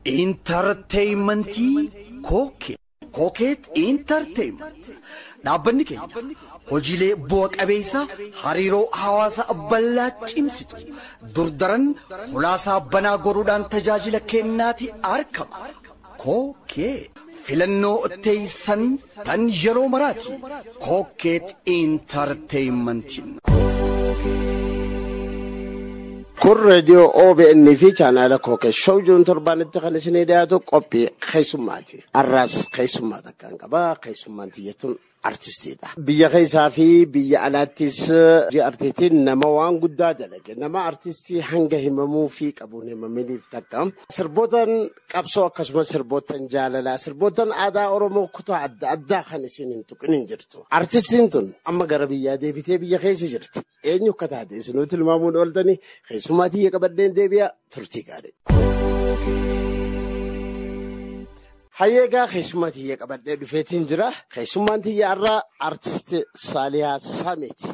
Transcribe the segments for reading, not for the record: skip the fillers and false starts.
Intarteeymentii Kookee. Kookeet Intarteeyment. Dhaabbanni keenya hojiilee bu'a qabeessa hariiroo hawaasaa bal'aa cimsitu durdaran hulaasaa banaa godhuudhaan tajaajila kennaati argama. Kookee filannoo teessan tan yeroo maraati. Kookeet Intarteeymentiin. Kun reediyoo OBN fi chaanaala Kookee Show jiruun torbaanitti kan isinii dhiyaatu qophii keessummaati. Har'aas keessummaa takkaan qaba. Keessummaan tiyyattuun artistiidha. Biyya keessaa fi biyya alaattis artistiin nama waan guddaa dalage. Nama artistii hanga himamuu fi qabuun himaminiif takka. Sirbootaan qabsoo akkasumas sirbootaan jaalalaa sirbootaan aadaa Oromoo kutaa adda addaa kan isin hin tuqin hin jirtu. Artistiin tun amma gara biyyaa deebitee biyya keessa jirti. Eenyu akka taate isinuu tilmaamuun ooltanii keessummaa tiyya qabadheen deebi'a turtii gaarii. Hayyeegaa keessummaa tiyya qabadhee dhufeetiin jira. Keessummaan tiyya har'aa artist Saalihaa Sameeti.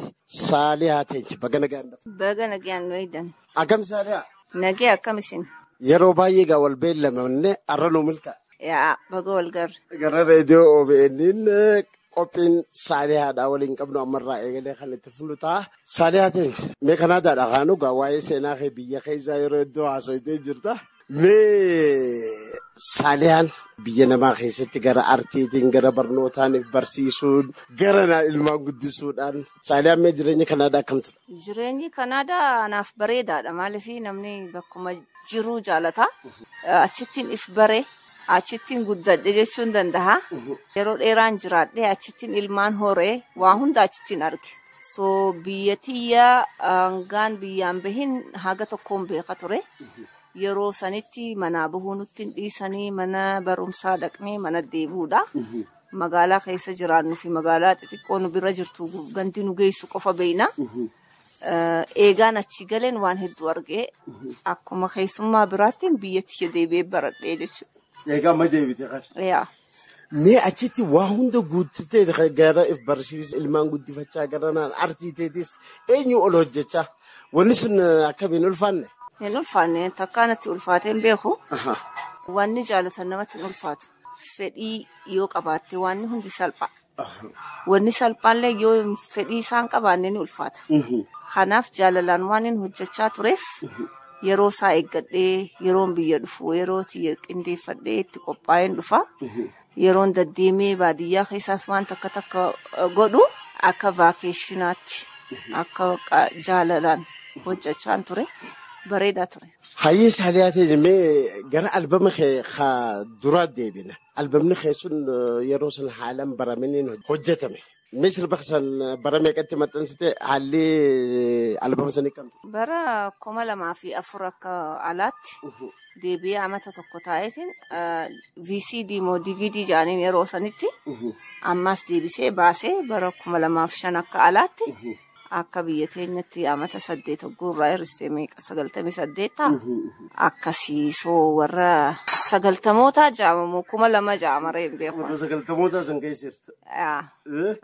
Saalihaa Teenji baga nagaan dhufte. Baga nagaan wayidan. Akkam Saalihaa? Nagee akkam isin? Yeroo baay'ee gaa wal beellamamne har'a nu milkaa. Yaa baga wal garre. Gara reediyoo OBN'n qophiin Saalihaadhaa waliin qabnu ammarraa eegalee kan itti fufnu ta'a. Saalihaa Teenji mee Kanaadaadha kaanu gaa waa'ee seenaa kee biyya keessaa yeroo hedduu haasofitee jirta. Mee Saalihaan biyya namaa keessatti gara artiitiin gara barnootaan barsiisuun gara ilmaan guddisuudhaan Saalihaan mee jireenya Kanaadaa akkam ture? Jireenyi Kanaadaa anaaf bareedaadha. Maaliif namni bakkuma jiru jaalata. Achittiin if bare achittiin guddadhe jechuun danda'a. Yeroo dheeraan jiraadhe achittiin ilmaan horee waa hunda achittiin arge. So biyya tiyya hangaan biyyaan bahin haga tokkoon beeka ture. Yeroo sanitti manaa bahuu nutti hin dhiisanii mana barumsaa dhaqnee mana deebi'uudha. Magaalaa keessa jiraannu fi magaalaa xixiqqoo nu bira jirtu gandi nu geessu qofa beekna. Eegaan achi galeen waan hedduu argee akkuma keessummaa biraatti biyya tiyya deebi'ee baradhee jechuudha. Eegaa amma deebite kan? Yaa. Mee achitti waa hunda guuttee gara if barsiisu ilmaan guddifachaa gara naan artii teetis eenyu ol hojjechaa wanni sun akkamiin ulfaanne? Hin ulfaanne takkaa natti ulfaatee hin beeku. Wanni jaalatan namatti hin ulfaatu. Fedhii yoo qabaatte wanni hundi salphaa. Wanni salphaallee yoo fedhii isaan qabaanne ni ulfaata. Kanaaf jaalalaan waan hin hojjechaa tureef yeroo isaa eeggadhee yeroon biyya dhufu yeroo tiyya qindeeffadhee itti qophaa'een dhufa. Yeroon deddeemee baadiyyaa keessaas waan takka takka godhu akka vaakeeshinaatti akka jaalalaan hojjechaan ture. Bareedaa ture. Hayyee Saalihaa Teenji mee gara albama kee duraa deebina. Albamni kee sun yeroo sun haalaan baraminiin hojjetame. Mee sirba san bara meeqatti maxxansite haalli albama sanii kam? Bara 2004 akka alaatti deebi'ee amata tokko taa'eetiin VCD moo DVD jedhaniin yeroo sanitti ammas deebisee baasee bara 2005 akka alaatti. Akka biyya teenyatti amata 8 hogguu irraa hir'isee meeqa 98 ta'a. Akkasii soo warra 90moota jaamamoo 2000 jaamaree hin beeku. Warra 90moota san keessa jirtu.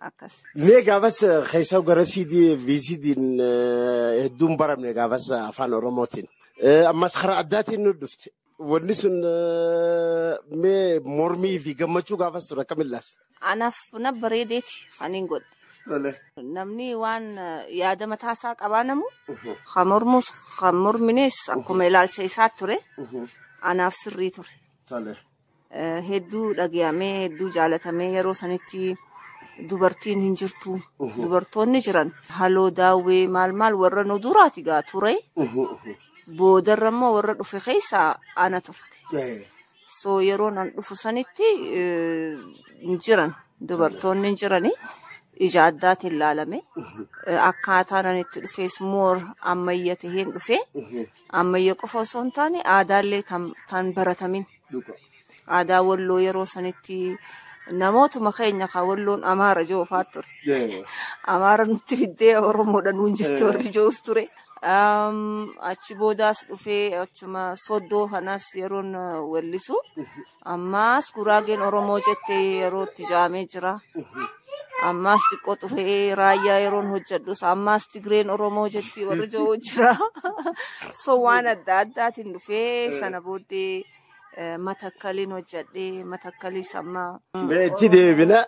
Akkas. Mee gaafas keessaa gara CD VCD'n hedduun baramne gaafas afaan Oromootiin. Ammas karaa addaatiin nu dhufte. Wanni sun mee mormii fi gammachuu gaafas ture akkamiin ilaalta? Anaaf na bareedeeti kan hin godhe. Namni waan yaada mataa isaa qabaa namu kan mormus kan mormines akkuma ilaalcha isaa ture anaaf sirrii ture. Hedduu dhagayamee hedduu jaalatamee yeroo sanitti dubartiin hin jirtu. Dubartoonni jiran haloo daawwee maal maal warra nu duraati gaa ture. Boodarra immoo warra dhufe keessaa ana turte. So yeroo nan dhufu sanitti hin jiran dubartoonni hin jirani. Ija addaatiin ilaalame. Akkaataan ani itti dhufes moor ammayya taheen dhufe. Ammayya qofa osoo hin taane aadaallee tan baratamin. Aadaa walloo yeroo sanitti namootuma keenya kan walloon Amaara jiru fa'aa ture. Amaara nutti fiddee Oromoodha nuun jirti warri jirus ture. Achi boodaas dhufee achuma soddoo kanas yeroon wellisu. Ammaas guraageen Oromoo jettee yeroo itti jaamee jira. Ammaas xiqqoo dhufee raayyaa yeroon hojjedhus ammaas Tigreen Oromoo jetti warri jiru jira. So waan adda addaatiin dhufee sana booddee Matakkaliin hojjedhee, matakkalii sammaa. Itti deebina.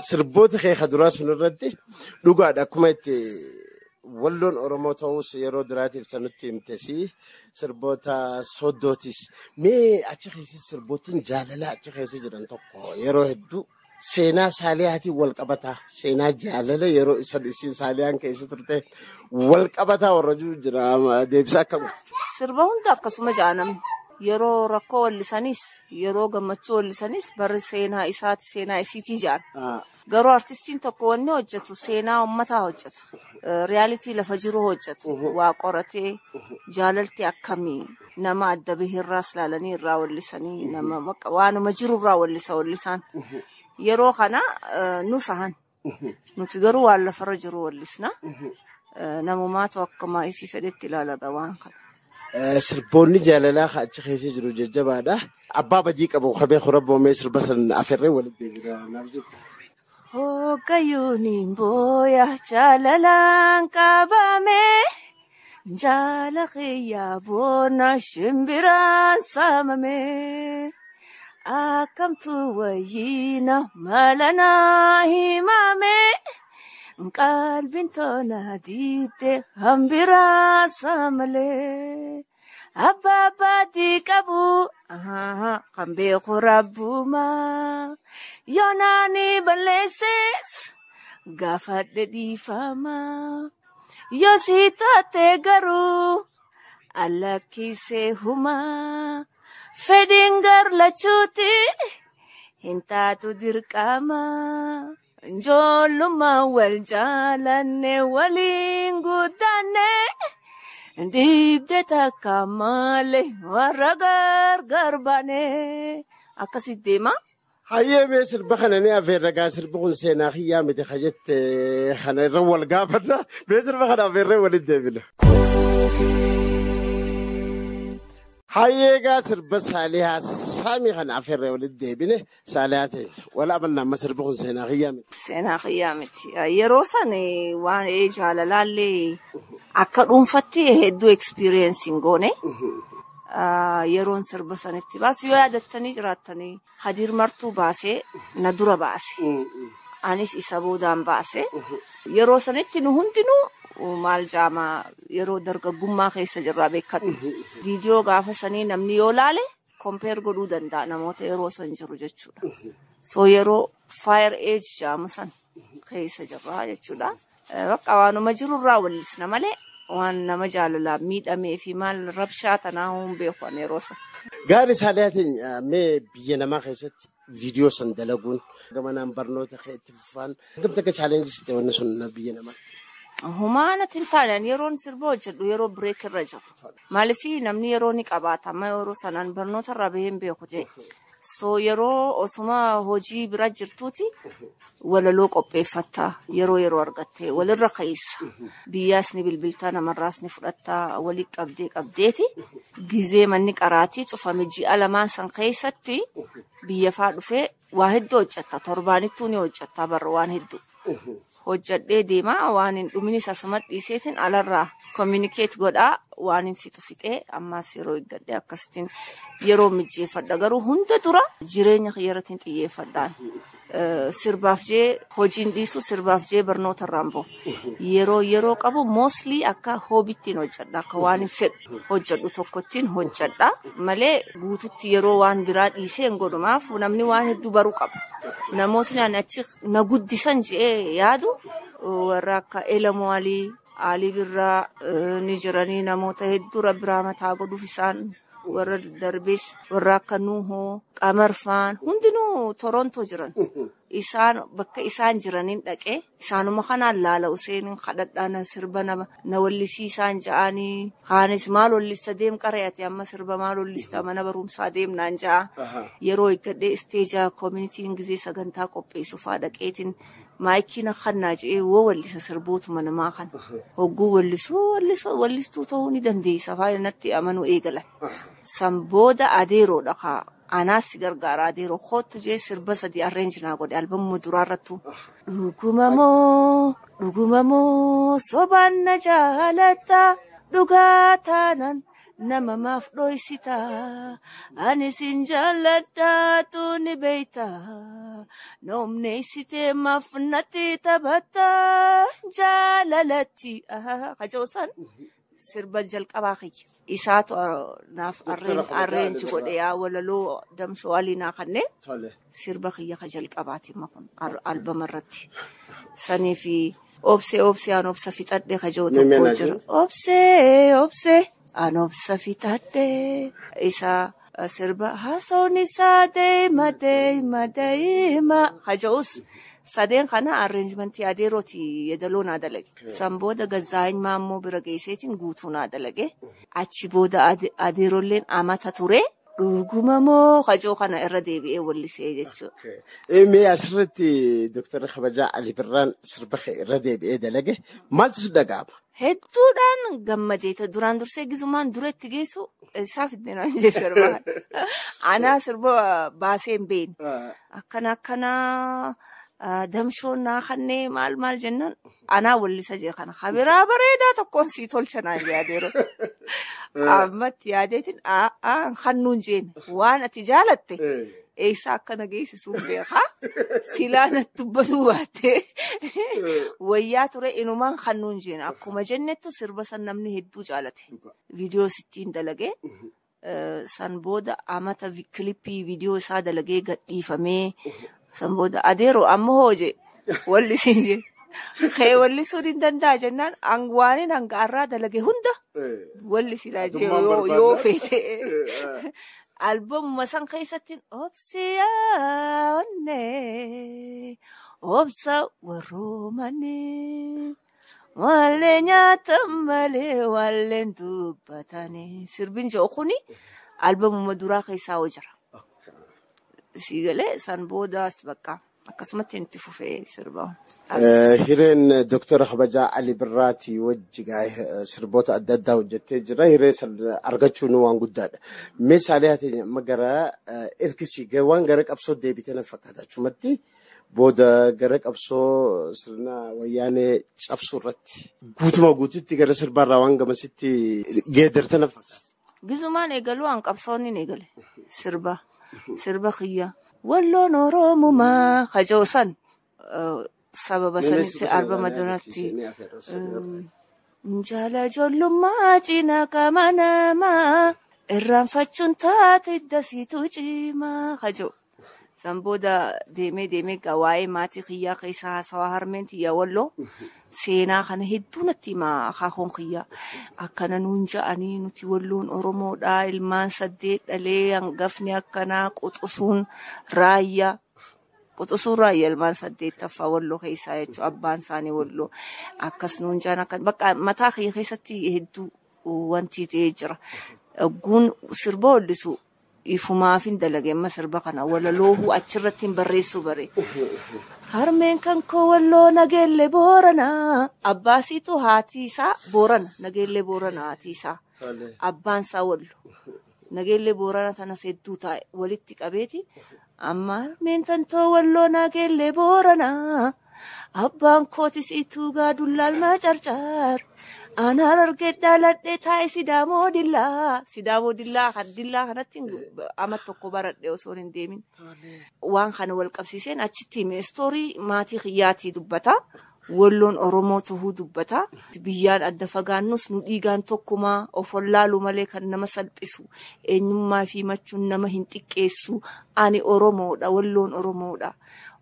Sirboota kee duraa sun irratti dhugaadha, akkuma itti walloon Oromoo ta'us yeroo duraatiif sanutti himtesi, sirboota soddootis. Mee achi keessa sirbootiin jaalalaa achi keessa jiran tokko yeroo hedduu seenaa Saaliyaatiin wal qabataa, seenaa jaalala yeroo isan isin Saaliyaan keessa turte wal qabataa warra jiru jira, deebisa akkam? Sirba hunda akkasuma jaanamni. Yeroo rakkoo wallisanis, yeroo gammachuu wallisanis, barri seenaa isaati, seenaa isiitii jaan. Garuu artistiin tokko wanni hojjetu seenaa uummataa hojjeta. Reality lafa jiru hojjeta. Waa qoratee, jaalalti akkamii, nama adda bahirraas ilaalanii irraa wallisanii, nama waanuma jiru irraa wallisa wallisaan. Yeroo kana nu sahan. Nuti garuu waan lafarra jiru wallisna. Namumaatu akkuma ifii fedhetti ilaalata waan kana. Sirboonni jaalalaa achi keessa jiru jajjabaadha. Abbaa badii qabu qabee horabboomee sirba sana afeerree walitti deebina. Hoggayyuun booya jaalalaan qabame, jaala kiyyaa boona shimbiraan saamame, akkamtu wayyiina malanaa himame, qalbiin tola diidde hambiraa saamalee. Abbaa badii qabu kan beeku rabbumaa, yoonaani balleesses gaafadhe dhiifamaa, yoo si taate garuu allakkisee humaa, fedhiin garlachuuti hin taatu dirqamaa. Ijoollummaa wal jaalanne, waliin guddanne. Diibdee takka malee warra gargar baane, akkasitti deema. Hayyee, mee sirba kana ni afeerra gaa. Sirbi kun seenaa kiyyaa miti ka jette kana irra wal gaafanna. Mee sirba kana afeerree walitti deebina. Hayyee gaa, sirba Saalihaa Saamii kana afeerree walitti deebine. Saalihaa ta'e wal amanna, amma sirbi kun seenaa kiyyaa miti. Seenaa kiyyaa miti. Yeroo san waan jaalalaallee akka dhuunfatti hedduu experience hin goone. Yeroon sirba sanitti baasu, yoo yaadattanii jiraattanii, Hadiir Martuu baasee na dura baase. Anis isa boodaan baase. Yeroo sanitti nu hundinuu maal jaamaa, yeroo dargaggummaa keessa jirraa beekadhu. Viidiyoo gaafa sanii namni yoo laale compare godhuu danda'a namoota yeroo san jiru jechuudha. So yeroo fire age jaamu san keessa jirraa jechuudha. Bakka waanuma jirurraa wallisna malee waan nama jaalalaan miidhamee fi maal rabshaa tanaa hin beeku yeroo san. Gaarii, Saaliyaatiin, mee biyya namaa keessatti viidiyoo san dalaguun gamanaan barnoota kee itti fufaan gamta akka challenge ta'e wanni sun biyya namaa? Humaanatti hin taane, yeroon sirba hojjedhu yeroo break irra jiru. Maaliif, namni yeroo ni qabaata, amma yeroo sanaan barnoota irraa bahee hin beeku jee. So yeroo osuma hojii bira jirtuuti walaloo qopheeffattaa, yeroo yeroo argattee walirra keessa. Biyyaas ni bilbiltaa, namarraas ni fudhattaa, walii qabdee qabdeeti. Gizee manni qaraatii cufame ji'a 2n san keessatti biyya faa dhufee waa hedduu hojjetta. Torbaanittuu ni hojjetta barra, waan hedduu. Hojjadhee deemaa, waan hin dhuminis asuma dhiiseetiin alarraa communicate godhaa, waan hin fixu fixee, ammaas yeroo eeggadhee akkasittiin yeroo mijjeeffadha. Garuu hunda dura jireenya kiyyarratti hin xiyyeeffadhaan. Sirbaaf jee hojiin dhiisu, sirbaaf jee barnoota irraan bahu. Yeroo yeroo qabu mostly akka hobbyttiin hojjedha, akka waan hin fedhu hojjedhu tokkottiin hojjedha malee guututti yeroo waan biraa dhiisee hin godhumaaf. Namni waan hedduu baruu qaba. Namootni ani achi na guddisan je'ee yaadu warra akka Elamoo Alii, Alii Birraa ni jiranii, namoota hedduu Rabbi mataa godhuuf, isaan warra darbees warra akka Nuuhoo, Qamarfaan hundinuu Torontoo jiran. Isaan bakka isaan jiraniin dhaqee isaanuma kanaan laala Useenin kadhadhaa, na sirba nama na wallisiisaan ja'anii, kaanis maal wallista, deem qara'ate, amma sirba maal wallista, mana barumsaa deemnaan ja'a. Yeroo eeggadhee stage communityn gizee sagantaa qopheessu faa dhaqeetiin mic na kannaa je'ee woo wallisa sirbootuma namaa kana. Hogguu wallisuu wallistuu ta'uu ni dandeessa faa natti amanuu eegalan. San booda adeeroodha kaa. Anaas si gargaara, adeeroo kootu jee sirba sadi arrange naa godhe albamuma duraarrattu. Dhuguma moo, dhuguma moo, sobaan na jaalatta, dhugaa taanaan Nama maaf dhoysita, ani sin jaalladhaatu ni beeyta. Noomneessitee maaf natti taphatta jaalalatti. Kajoosan sirba jalqabaa kiyya. Isaatu naaf arreenji godhe yaa walaloo Damshoo Alii naa kannee sirba kiyya ka jalqabaati kun albama irratti. Sanii fi obsee obsee aan obsa fixadhe kajoo tokko jira. Obsee obsee aan obsa fixadhe isa sirba haasawni isaa deema deema deema kajoos sadeen kana arrangementii adeerooti yeedaloo naa dalage. San booda Gazaa'in Maammoo bira geesseetiin guutuu naa dalage. Achi booda adeerolleen amata ture. Dhuguma moo kajoo kana irra deebi'ee wallisee jechuudha. Mee asirratti Dooktar Kabajaa Ali Birraan sirba irra deebi'ee dalage maaltu si dhaga'ama? Hedduudhaan gammadeeta. Duraan dursee gizumaan dura itti geessu isaa fidnee naan jee sirba. Anaa sirba baasee hin beekne. Akkana akkana Damshoon naa kannee maal maal jennaan anaa wallisa jee kana kabiraa bareedaa tokkoon sii tolcha naan jee adeero. Ammatti yaadeetiin hannuun jeen waan ati jaalatte eessaa akkana geessisuun beekaa silaa natti dubbatuu baattee wayyaa ture inumaan hannuun jeen akkuma jennettu sirba san namni hedduu jaalate. Viidiyoo sittiin dalagee san booda amata kilippii viidiyoo isaa dalagee gadhiifamee san booda adeero amma hoo jee wallisiin jee. Kee wallisuun hin danda'a jennaan waanin hanga har'aa dalage hunda wallisinaa jee yoo feete. Albamuma san keessatti obsiyaa onnee obsa warroomanii wallee nyaatan malee walleen dubbatanii sirbin jedhu kuni albamuma duraa keessaa hoo jira. Siigalee san boodaas bakka akkasumatti itti fufee sirba. Hireen Dooktar Kabajaa Ali Birraatii wajji sirboota adda addaa hojjettee jira. Hiree san argachuun waan guddaadha. Meeshaalee haa ta'e amma gara erkisii waan gara qabsoo deebitee na fakkaata. Achumatti booda gara qabsoo sirna wayyaanee cabsuu irratti guutuma guututti gara sirbaarraa waan gamasitti geeddartee na fakkaata. Gizumaan eegaluu waan qabsoon hin eegale sirba sirba kiyya. Walloon Oromumaa kajoosan sababa sanitti albama duratti. Jaala ijoollummaa cinaa qaama namaa irraanfachuun taate iddasiitu cimaa kajoo. San booda deemee deemee waa'ee maatii kiyyaa keessa haasawaa harmeen tiyyaa walloo seenaa kana hedduu natti himaa akaakuun kiyyaa. Akkana nuun ja'anii nuti walloon Oromoodhaa ilmaan 8 dhalee hangafni akkanaa quxusuun raayyaa. Quxusuun raayyaa ilmaan 8ffaa walloo keessaa jechuudha abbaan isaanii walloo akkas nuun ja'an akka bakka mataa kiyya keessatti hedduu wanti ta'ee jira. Guun sirba wallisu ifumaaf hin dalage amma sirba kana walaloohuu achirratti hin barreessuu bare. Harmeen kan koo walloo nageellee Booranaa abbaasiitu haati isaa Boorana nageellee Boorana haati isaa abbaan isaa wallo nageellee Boorana tanas hedduu taa'e walitti qabeeti amma harmeen tantoo walloo nageellee Booranaa abbaan kootis ituu gaadullaalmaa carcar. Anaan argee dhaladhee taa'e Sidaamoo Dillaa. Sidaamoo Dillaa dillaa kanatti ama tokko baradhee osoo hin deemin. Waan kana wal qabsiiseen achitti hime istoorii maatii kiyyaatii dubbata. Walloon Oromoo tahuu dubbata. Biyyaan adda fagaannus nu dhiigaan tokkumaa of wallaaluu malee kan nama salphisu. Eenyummaa fi machuun nama hin xiqqeessu. Ani Oromoodha walloon Oromoodha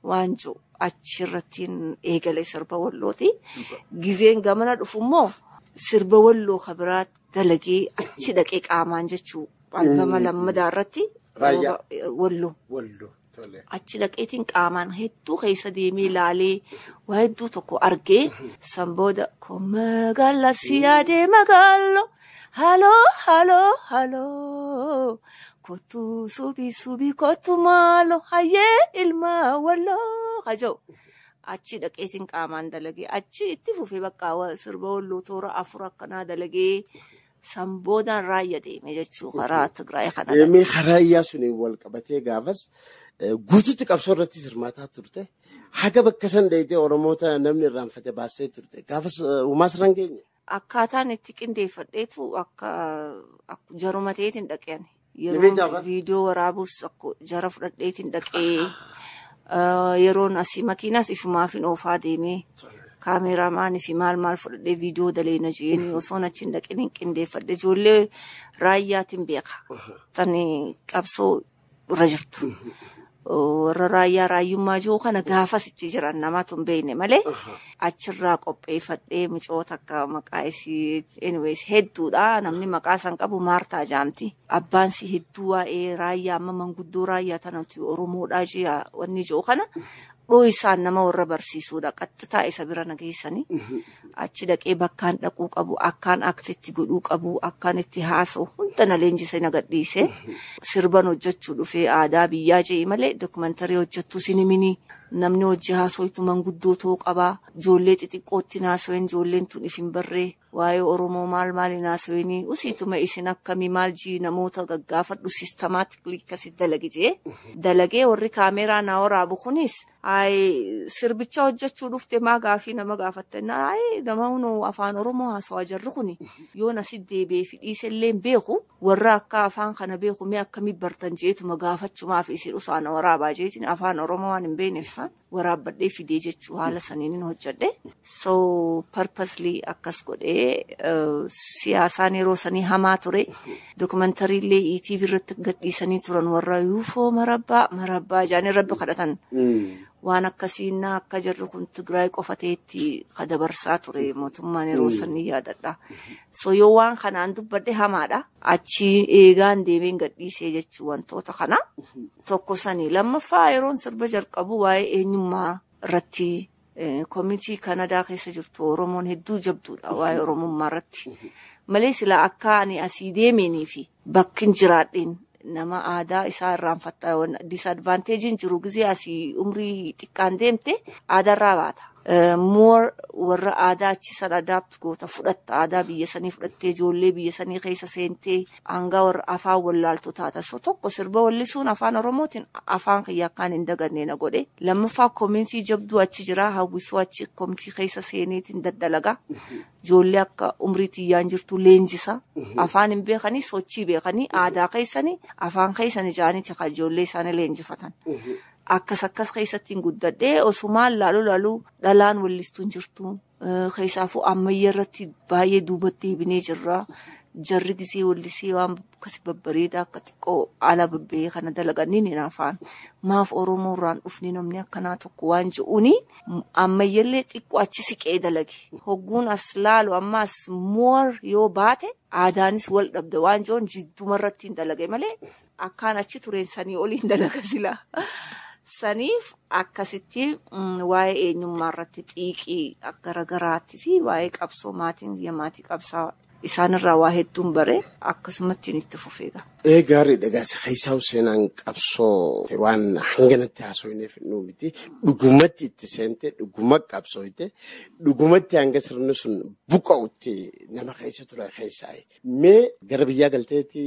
waan jiru achirrattiin eegale sirba wallooti. Gizeen gamana dhufummoo sirba walloo kabiraa dalagee achi dhaqee qaamaan jechuu albama lammadaa irratti walloo. Achi dhaqeetiin qaamaan hedduu keessa deemee ilaalee waa hedduu tokko argee san booda kun magaala si yaadee magaaloo haloo haloo haloo kottu subii subii kottu maaloo hayyee ilma walloo haja'u. Achi dhaqeetiin qaamaan dalagee achi itti fufee bakka sirba walloo toora 4 akkanaa dalagee san boodaan raayyaa deeme jechuu karaa Tigraay kana. Deemee karaa iyyaa suni wal qabatee gaafas guututti qabsoo irratti hirmaataa turte. Haga bakka san dheeyitee Oromoota namni irraanfate baasee turte. Gaafas uumaas irra hin geenye. Akkaataan itti qindeeffadheetu akka jaruma ta'eetiin dhaqeen. Yeroo viidiyoo waraabuus jara fudhadheetiin dhaqee yeroon asii makiinaas ifumaafin oofaa deemee kaameraamaanii fi maal maal fudhadhee viidiyoo daleena jeeni osoon achi hin dhaqin hin qindeeffadhe ijoollee raayyaatiin beeka. Tan qabsoo irra jirtu. Warra raayyaa raayyummaa jiru kana gaafas itti jiran namatu hin beekne malee achirraa qopheeffadhee micoota akka maqaa isii anyways hedduudha namni maqaa san qabu Maartaa Jaamti. Abbaan si hedduu waa'ee raayyaa amma manguddoo raayyaa tanatu Oromoodhaa ji'a wanni jiru kana dhoo isaan nama warra barsiisuudha qaxxitaa isa bira nageessanii achi dhaqee bakkaan dhaquu qabu akkaan aktitti godhuu qabu akkaan itti haasa'u hunda na leenjise na gadhiise sirban hojjechuu dhufee aadaa biyyaa jee malee dokumantarii hojjettuu sinimini namni hojii haasoitu manguddoo ta'uu qabaa ijoollee xixiqqootti haasaween ijoolleen tun if hin barree waa'ee Oromoo maal maali haasaweenii usiituma isin akkamii maal jii namoota gaggaafadhu systematically akkasitti dalage jee dalagee warri kaameeraa na waraabu kunis ayi sirbicha hojjechuu dhufte maa gaafii nama gaafatte ayi nama hunoo afaan Oromoo haasawaa jarri kuni yoon asit deebi'ee fi dhiisellee hin beeku warra akka afaan kana beeku mee akkamii bartan jeetuma gaafachumaaf isin usaana waraabaa jeetiin afaan Oromoo waan hin beekneef isaan waraabbadhee fidee jechuu haala saniin hojjedhe. So purposely akkas godhee siyaasaan yeroo sanii hamaa ture. Dokumentariillee ETV irratti gadhiisanii turan warra yuufoo marabbaa marabbaa jaanii rabbi kadhatan. Waan akkasiinaa akka jarri kun Tigraay qofa ta'etti dabarsaa ture mootummaan yeroo sanii yaadadha. So yoo waan kanaan dubbadhe hamaadha. Achi eegaan deemeen gadhiisee jechuu wantoota kana. Tokko sanii lammaffaa yeroon sirba jalqabu waa'ee eenyummaa irratti koomitii Kanadaa keessa jirtu Oromoon hedduu jabduudha waa'ee Oromummaa irratti. Malee silaa akka ani asii deemeenii fi bakki hin jiraadheen nama aadaa isaa irraanfatta disadvantagein jiru gisee asii umrii xiqqaan deemte aadaarraa baata. More warra aadaa achi san adapt goota fudhatta aadaa biyya sanii fudhattee ijoollee biyya sanii keessa seentee hangaa warra afaan wallaaltu taata. So tokko sirba wallisuun afaan Oromootiin afaan kiyya akkaan hin daganne na godhe. Lammaffaa koomitii jabduu achi jira hawwisuu achi koomitii keessa seeneetiin daddalagaa. Ijoollee akka umrii tiyyaan jirtu leenjisa. Afaan hin beekanii sochii beekanii aadaa keessanii afaan keessanii jaaniiti kan ijoollee isaanii leenjifatan. Akkas akkas keessatti hin guddadhee osumaan laalu laalu dhalaan wallistuun jirtu. Keessaafuu ammayyaa irratti baay'ee duubatti deebinee jirra. Jarri gisee wallisee waan akkas babbareedaa akka xiqqoo ala babbee kana dalaganii ni naafaan. Maaf Oromoo irraan dhufni namni akkanaa tokko waan ji'uuni ammayyallee xiqqoo achi siqee dalage. Hogguun as laalu ammaas more yoo baate aadaanis wal dhabde waan ji'uun jidduumarratti hin dalage malee akkaan achi tureen sanii oliin dalaga silaa. Saniif akkasitti waa'ee eenyummaa irratti xiiqii garagaraatti fi waa'ee qabsoo maatiin biyya maatii qabsaa isaanirraa waa hedduun bare akkasumatti itti fufeega. Gaariidha gaasa keessaa seenaan qabsoo waan hanganatti haasofneef nu miti dhugumatti itti seente dhuguma qabsoote dhugumatti hanga sirni sun buqqa'utti nama keessa ture keessaa. Mee gara biyyaa galteetti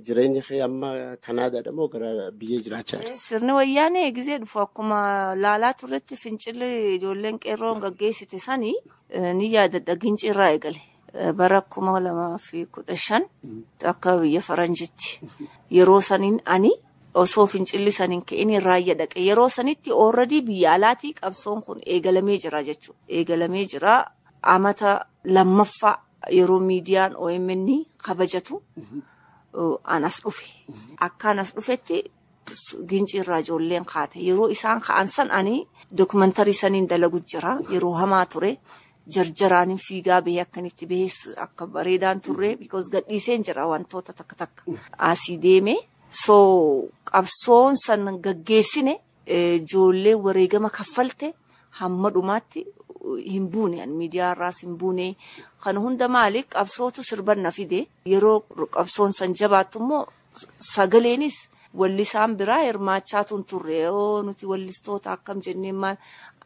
jireenya kee amma Kanaadaadha moo gara biyya jiraachaa jirta? Sirni wayyaanee gizee dhufu akkuma laalaa turretti fincilli ijoolleen qeerroon gaggeessite sanii ni yaadadha gincirraa eegale. Bara 2015 akka biyya faranjitti yeroo saniin ani osoo fincilli saniin ka'in raayyaa dhaqe yeroo sanitti already biyya alaatii qabsoon kun eegalamee jira jechuudha. Eegalamee jira amata lammaffaa yeroo miidiyaan OMN kabajatu anas dhufe. Akkaan as dhufetti gincirraa ijoolleen kaate yeroo isaan ka'an san ani dokumantarii saniin dalagu jira yeroo hamaa ture. Jarjaraan fiigaa bahee akkanitti bahees akka bareedaan turre because gadhiiseen jira wantoota takka takka asii deeme. So qabsoon san gaggeessine ijoollee wareegama kaffalte hamma dhumaatti hin buune miidiyaa irraas hin buune kana hunda maali qabsootu sirban na fide yeroo qabsoon san jabaattu immoo sagaleenis wallisaan biraa hirmaachaatu hin turre yoo nuti wallistoota akkam jenneen maal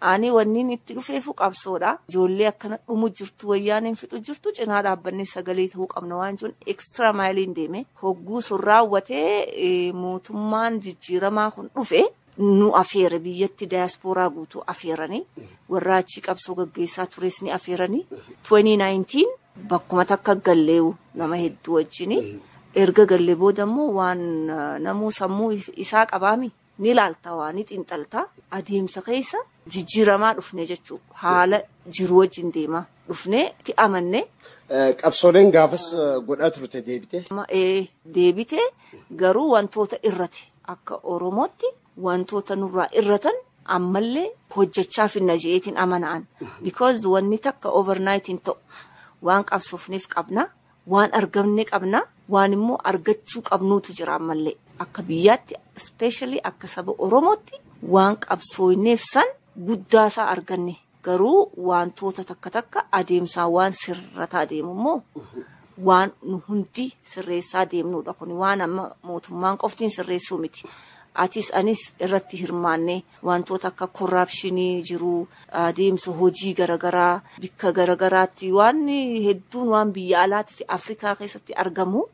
ani wanniin itti dhufeefu qabsoodha. Ijoollee akkana dhumu jirtu wayyaaniin fixu jirtu cinaa dhaabbannee sagalee ta'uu qabna waan jiruun ekstra maayiliin deeme. Hogguu sun raawwatee mootummaan jijjiiramaa kun dhufe nu afeere biyyatti daayaspooraa guutuu afeeranii warra achii qabsoo gaggeessaa tures ni afeeranii 2019 Bakkuma takka galleewu nama hedduu wajjini. Erga gallee booda immoo waan namuu sammuu isaa qabaami ni ilaalta, waa ni xiinxalta. Adeemsa keessa jijjiiramaa dhufne jechuudha. Haala jiru wajjin deemaa dhufne itti amanne. Qabsooleen gaafas godhaa turte deebite? Deebite, garuu wantoota irrate akka Oromootti wantoota nurraa irratan ammallee hojjechaa finna je'eetiin amana'an. Because wanni takka overnight hin ta'u. Waan qabsoofneef qabna, waan argamne qabna, waan immoo argachuu qabnuutu jira ammallee. Akka biyyaatti, especially akka saba Oromootti, waan qabsoofneef san guddaasaa arganne. Garuu wantoota takka takka adeemsaan waan sirrataa deemu immoo waan nu hundi sirreessaa deemnudha. Kun waan amma mootummaan qoftiin sirreessuu miti. Atis anis irratti hirmaanne wantoota akka corruption jiru, adeemsa hojii garaagaraa, bikka garaagaraatti waan hedduun, waan biyya alaatii fi Afrikaa keessatti argamu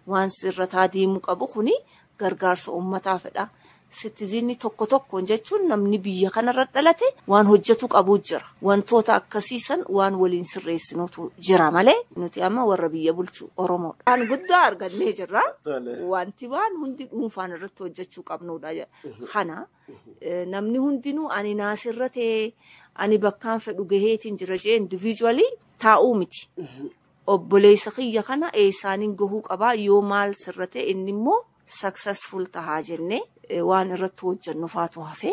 waan sirrataa deemuu qabu kuni gargaarsa uummataa fedha. Citizen tokko tokkoon jechuun namni biyya kanarra dhalate waan hojjetu qabu jira. Wantoota akkasiisan waan waliin sirreessinutu jira malee nuti amma warra biyya bulchu Oromoodha. Waan guddaa argannee jirra. Wanti waan hundi dhuunfaan irratti hojjechuu qabnudha. Kana namni hundinuu ani naasirra ta'ee ani bakkaan fedhu gaheetiin jira jee individually taa'uu miti. Obboleessa kiyya kana eessaaniin gahuu qabaa, yoo maal sirrate inni immoo successful tahaa jennee waan irratti hojjennu faatu hafe.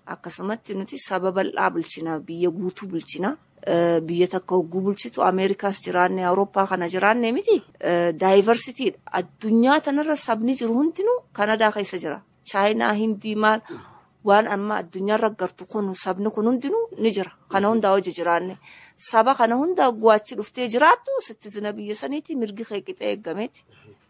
Akkasumatti nuti saba bal'aa bulchina, biyya guutuu bulchina. Biyya takka hogguu bulchitu, Ameerikaas jiraanne, Awurooppaa kana jiraanne miti, diversity dha. Addunyaa tanarra sabni jiru hundinuu Kanadaa keessa jira. Chaayinaa, Hindii, maal waan amma addunyaarra gartu kun sabni kun hundinuu ni jira. Kana hundaa hojii jiraanne. Saba kana hunda guwaachi dhuftee jiraattu citizen biyya saniiti, mirgi kee qixee eeggameeti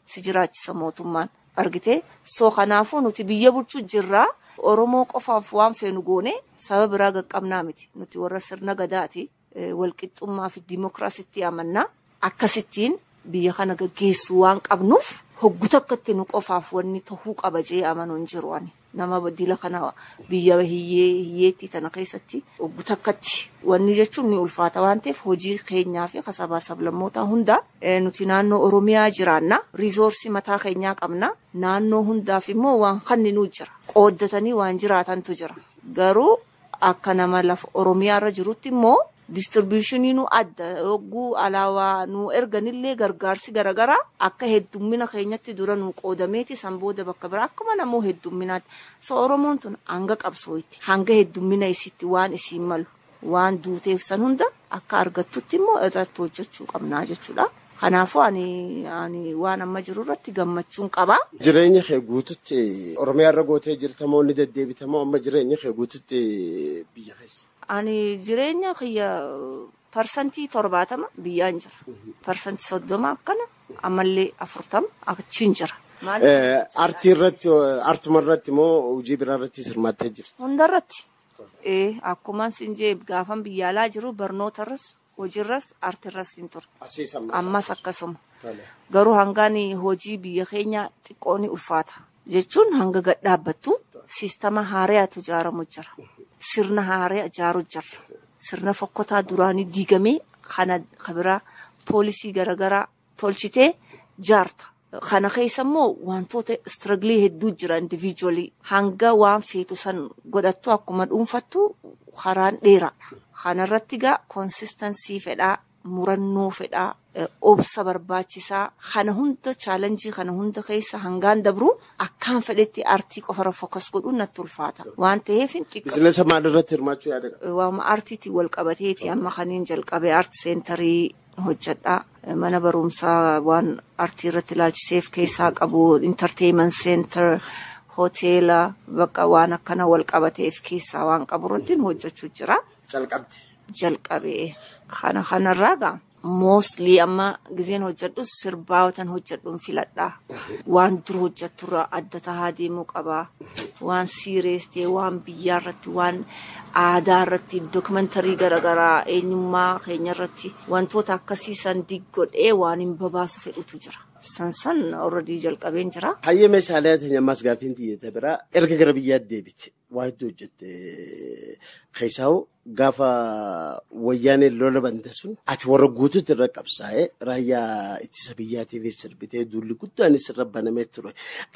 si jiraachisa mootummaan argitee. So kanaafuu nuti biyya bulchuu jirraa, Oromoo qofaaf waan feenu goone saba biraa qaqqabnaa miti. Nuti warra sirna gadaati. Walqixxummaa fi dimookiraasiitti amannaa. Akkasittiin biyya kana gaggeessuu waan qabnuuf hoggu takkatti nu qofaaf wanni tahuu qaba jee amanuu hin jiru ani. Nama dila kana biyya hiyyeettii tana keessatti hoggu takkatti wanni jechuun ni ulfaata waan ta'eef hojii keenyaa fi kasabaa sablammootaa hunda nuti naannoo Oromiyaa jiraanna. Resource mataa keenyaa qabna. Naannoo hundaaf immoo waan kanninuu jira. Qooddatanii waan jiraatantu jira. Garuu akka nama lafa Oromiyaarra jirutti immoo distribution nu adda yogguu alaawaa nu erganillee gargaarsi garaagaraa akka heddummina keenyatti dura nu qoodameeti, san booda bakka biraa akkuma namoo heddumminaatti. So Oromoon tun hanga qabsootti, hanga heddummina isitti waan isiin malu, waan duuteef san hunda akka argattutti immoo irratti hojjechuu qabnaa jechuudha. Kanaafuu ani waan amma jiru irratti gammachuun qaba. Jireenya kee guututti Oromiyaa irra gootee jirta moo ni deddeebita moo amma jireenya kee guututti biyya keessa? Ani jireenya kiyya 70% biyyaan jira. 30% akkana, ammallee 40 achiin jira. Aartii irratti, aartuma irratti moo hojii biraa irratti hirmaattee jirti? Hundarratti. Akkuma sin jee gaafan biyya alaa jiru barnootarras, hojiirras, aartiirras hin ture. Ammas akkasuma. Garuu hangaan hojii biyya keenya xiqqoo ni ulfaata. Jechuun hanga gad dhaabbattu system haaraatu ijaaramu jira. Sirna haaraa ijaaru jira. Sirna fokkotaa duraanii diigamee kana kabiraa policy garaagaraa tolchitee jaarta. Kana keessa immoo wantoota struggle hedduu jira individually. Hanga waan feetu san godhattu akkuma dhuunfattu karaan dheeraadha. Kanarratti gaa consistency fedhaa, murannoo fedhaa, obsa barbaachisaa. Kana hunda, challenge kana hunda keessa hangaan dabru akkaan fedhetti aartii qofarra focus godhuun natti ulfaata. Waan ta'eef xiqqoo. Business maalirratti hirmaachuu yaada qabda? Waama aartiitiin wal qabateeti amma kaniin jalqabe art center hojjedha. Mana barumsaa waan aartii irratti ilaalchiseef keessaa qabu, entertainment center, hoteela, bakka waan akkana wal qabateef keessaa waan qabu irratti hojjechuu jira. Jalqabde. Jalqabe. Kana kanarraa gaa mostly amma gizeen hojjedhu sirbaawatan hojjedhuun filadha. Waan dur hojjetturraa adda tahaa deemuu qaba. Waan serious ta'e, waan biyyaa irratti, waan aadaa irratti, documentary garaagaraa eenyummaa keenya irratti wantoota akkasii san diggodhee waan hin babaasu fedhutu jira. San san already jalqabeen jira. Hayyee, meeshaalee teenya ammas gaaffiin xiyyeetta biraa, erga gara biyyaatti deebite waa hedduu hojjette. Keessaa'u gaafa wayyaaneen lola bante sun ati warra guutuutti irra qabsaa'ee raayyaa ittisa biyyaatiif sirbitee duulli guddaanis irra banamee ture.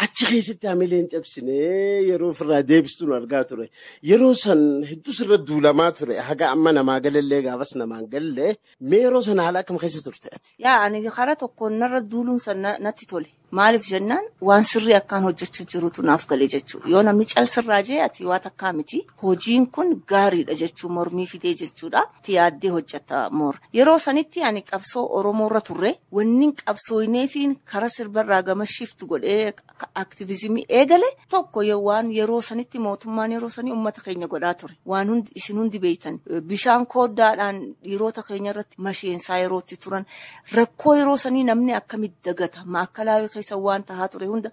Achi keessatti hamileen cabsinee yeroo ofirraa deebistuun argaa ture. Yeroo san hedduus irra duulamaa ture. Haga amma namaa galallee gaafas namaan galallee mee yeroo sana haala akkam keessa turte ati? Yaa ani karaa tokkoon narra duuluun san natti tole. Maaliif jennaan waan sirrii akkaan hojjechuu jirutu naaf galee jechuudha. Yoo namni calsirraa jee ati waa takkaa miti. Hojiin kun gaariidha jechuu mormii fidee jechuudha. Itti yaaddee hojjeta moora. Yeroo sanitti ani qabsoo Oromoorra turre wanni qabsooynee fi karaa sirbarraa gama shift godhee aktiviizimii eegale tokko waan yeroo sanitti mootummaan yeroo sanii uummata keenya godhaa ture. Waan hundi isin hundi beektan bishaan kooddaadhaan dhiirota keenya irratti masheensaa yerootti turan rakkoo yeroo sanii namni akkamitti dagata maakalaawii keessa waan tahaa ture hunda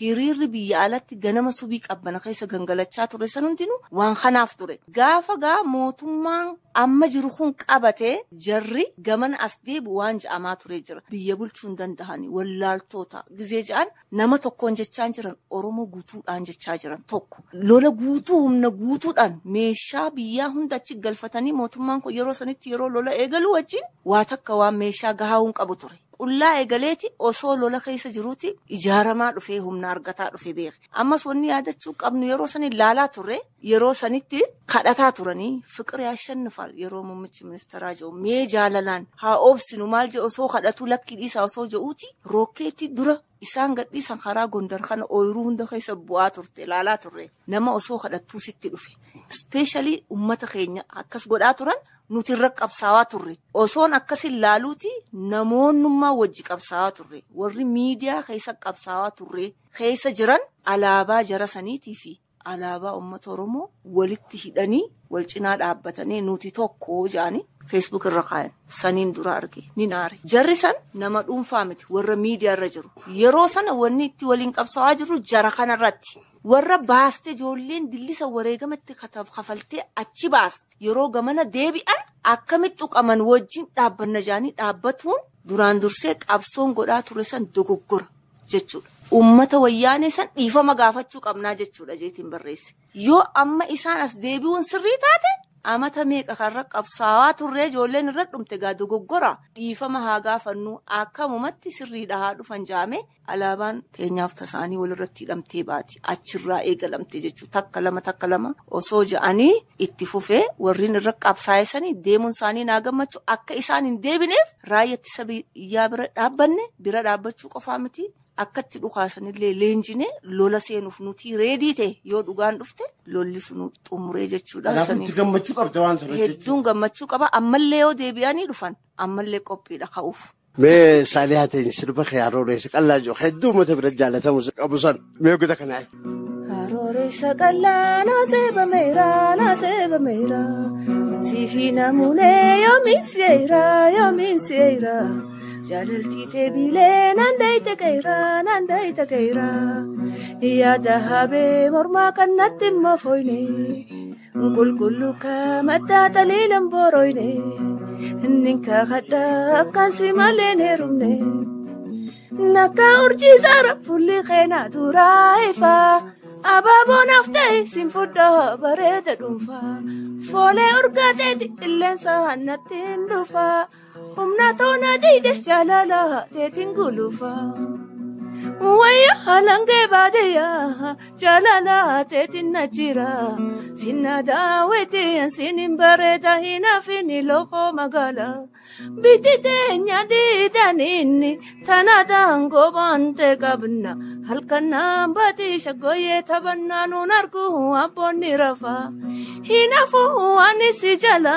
hiriirri biyya alatti ganama subii qabbana keessa gangalachaa ture san hundinuu waan kanaaf ture. Gaafa gaa mootummaan amma jiru kun qabatee jarri gamana as deebi'u waan ja'amaa ture jira. Biyya bulchuu hin danda'ani wallaaltoota gizee ja'an nama tokkoon jechaa jiran Oromoo guutuudhaan jechaa jiran tokko. Lola guutuu humna guutuudhaan meeshaa biyyaa hunda achi galfatanii mootummaan kun yeroo sanitti yeroo lola eegaluu wajjin waa takka waan meeshaa gahaa hin qabu ture. Qullaa eegaleeti osoo lola keessa jiruuti ijaaramaa dhufee humna argataa dhufee beeke. Ammas wanni yaadachuu qabnu yeroo sanii laalaa turre yeroo sanitti kadhataa turanii fiqir yaashannifaal yeroo muummichi ministeeraa jiru mee jaalalaan haa oobsinu maal jedhu osoo kadhatu lakki dhiisaa osoo jedhuuti rookeetti dura isaan gadhiisan karaa Gondar kana ooyiruu hunda keessa bu'aa turte laalaa turre nama osoo kadhattuu sitti dhufe. Ispeeshaalii uummata keenya akkas godhaa turan nuti irra qabsaawaa turre. Osoon akkasin laaluuti namoonnummaa wajji qabsaawaa turre. Warri miidiyaa keessa qabsaawaa turre keessa jiran alaabaa jara saniitii fi alaabaa uummata Oromoo walitti hidhanii wal cinaa dhaabbatanii nuti tokko jedhanii Facebook irra kaayan saniin dura arge ni naare. Jarri san nama dhuunfaa miti warra miidiyaa irra jiru. Yeroo sana wanni itti waliin qabsaawaa jirru jara kanarratti. Warra baaste ijoolleen dillisa wareegamatti kafaltee achi baaste yeroo gamana deebi'an akkamitti tuqaman wajjin dhaabbanna jaanii dhaabbatuun duraan dursee qabsoon godhaa ture san dogoggora jechuudha. Uummata wayyaanee san dhiifama gaafachuu qabnaa jechuudha jeetiin barreesse. Yoo amma isaan as deebi'uun sirrii taate amata meeqa karra qabsaawaa turree ijoolleen irra dhumte gaa dogoggora dhiifama haa gaafannu akkamumatti sirriidha haa dhufan jaame alaabaan teenyaaf tasaanii walirratti hidhamtee baati achirraa eegalamte jechuudha takka lama osoo ja'anii itti fufee warreen irra qabsaa'e sanii deemuun isaanii naa gammachuu akka isaan hin deebineef raayyaa ittisa biyyaa bira dhaabbanne bira dhaabbachuu qofaa miti. Akkatti dhukaasanillee leenjine lola seenuuf nuti reedii ta'e yoo dhugaan dhufte lolli sunu xumuree jechuudha. Kanaafuu gammachuu qabda waan sana jechuudha. Hedduun gammachuu qaba ammallee yoo deebi'anii dhufan ammallee qophiidha ka'uuf. Mee Saalihaa ta'in sirba kee Harooreessa Qallaa jiru hedduu uummata bira jaalatamu qabu san mee goota kanaa. Harooreessa Qallaa naasee bameera naasee bameera siifi namuunee yoomiin seera yoomiin seera. Jaalaltii teebilee naan daayita qeera yaada habee mormaa kan natti immoo fooyne qulqulluu kamaddaa taliilan booroyne ninka kadhaa akkaan si malee heerumne nakka urjii saara fuulli keenaa duraa ifaa abaaboon haftee siin fudhaa bareeda dhuunfaa foolee urgaateeti illeensa natti hin dhufaa. Humna toona diide jaalala teetiin gulufa. Wayya halangee baadiyyaa jaalala teetiin na jira. Sinna daawwitiin sinin bareeda hin hafini loqoo magaala. Biti teenya diidaniinni tana daangoo baante qabna. Halkan baati shaggooyyee taphannaa nuun argu abboonni rafa. Hinaafuu ani si jala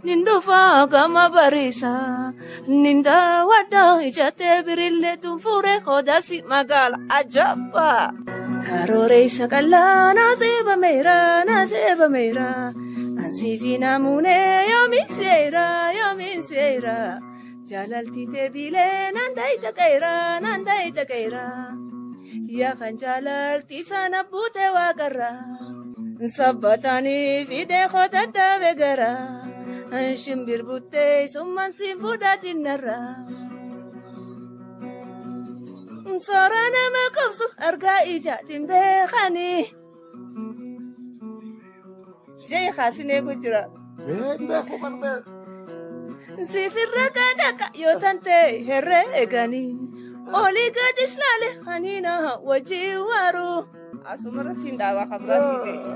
nin dhufa gama bariisa. Nin daawwadha ijatee birillee tunfuure qodaasi magaala ajabba. Harooreessa Qallaa naasee bameera naasee bameera. Ansiifi namuunee yoomiin seera yoomiin seera. Jaalaltii teebilee naan daayita qeera naan daayita qeera. Yaa kan jaalaltii sana buutee waaqarra. Sabbatanii fidee qoota dhaabee gara. Shimbir buttee summaan siin fudhatinnarra. Soora nama qabsu argaa ijaatiin beekanii. Jee kaasin eegu jira. Sifirra kadhaka yoo tante herree eeganii olii gadis laale haniina wajjin waaru. Asumarratti hin dhaabaa kan biraa fiite.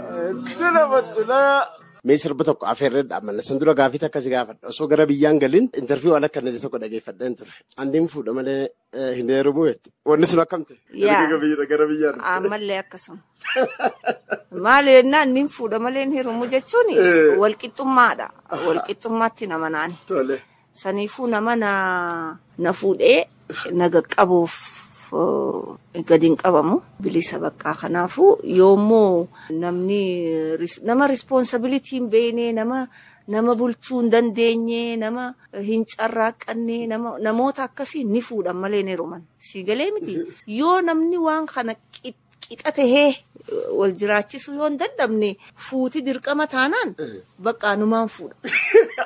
Mee sirba tokko afeerree dhaabmanna. San dura gaafii takka si gaafadha. Osoo gara biyyaan galin interview waan akka tokko dhageeffadheen ture. Andiin fuudha malee hin heerumuu jetti. Wanni sun akkam ta'e? Gara biyyaan dhufte. Ammallee akkasuma. Maal jennaan niin fuudha malee hin heerumu jechuun walqixxummaadha. Walqixxummaatti nama naani. Saniifuu nama na fuudhee na qaqqabuuf gadi hin qabamu bilisa baqqaa. Kanaafuu yoommoo namni nama responsibility hin beekne, nama bulchuu hin dandeenye, nama hin carraaqqanne, namoota akkasii ni fuudhan malee hin heeruman. Si galee miti? Yoo namni waan kana qixa tahee wal jiraachisuu yoo hin dadhabne, fuuti dirqama taanaan baqqaa numaan fuudha.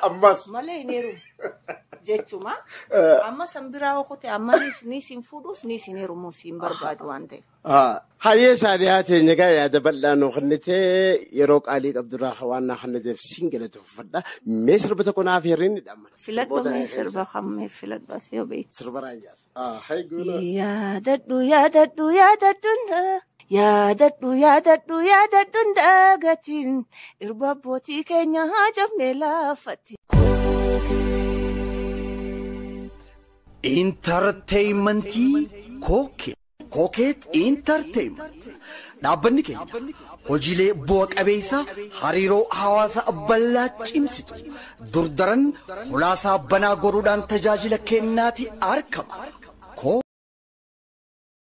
Ammas. Malee hin heerumu. Jechuma. Amma san biraa okote amma ni sin fuudhus ni sin heerumuus hin barbaadu waan ta'eef. Hayyee Saalihaa teenya egaa yaada bal'aa nuu kennitee yeroo qaalii qabdurraa waan naa kenniteef siin galateeffadha. Mee sirba tokko naaf hirriin hidhama. Filadhu mee sirba kammee filadhu as yoo beektu. Sirba raayyaas. Yaadadhu yaadadhu yaadadhu yaadadhu yaadadhu yaadadhu dagatiin irba abbootii keenya haa cabnee laafatti. Intarteeymentii Kookeet. Kookeet Intarteeyment. Dhaabbanni keenya hojiilee bu'a qabeessa hariiroo hawaasa bal'aa cimsitu durdaran hulaasaa banaa godhuudhaan tajaajila kennaati argama.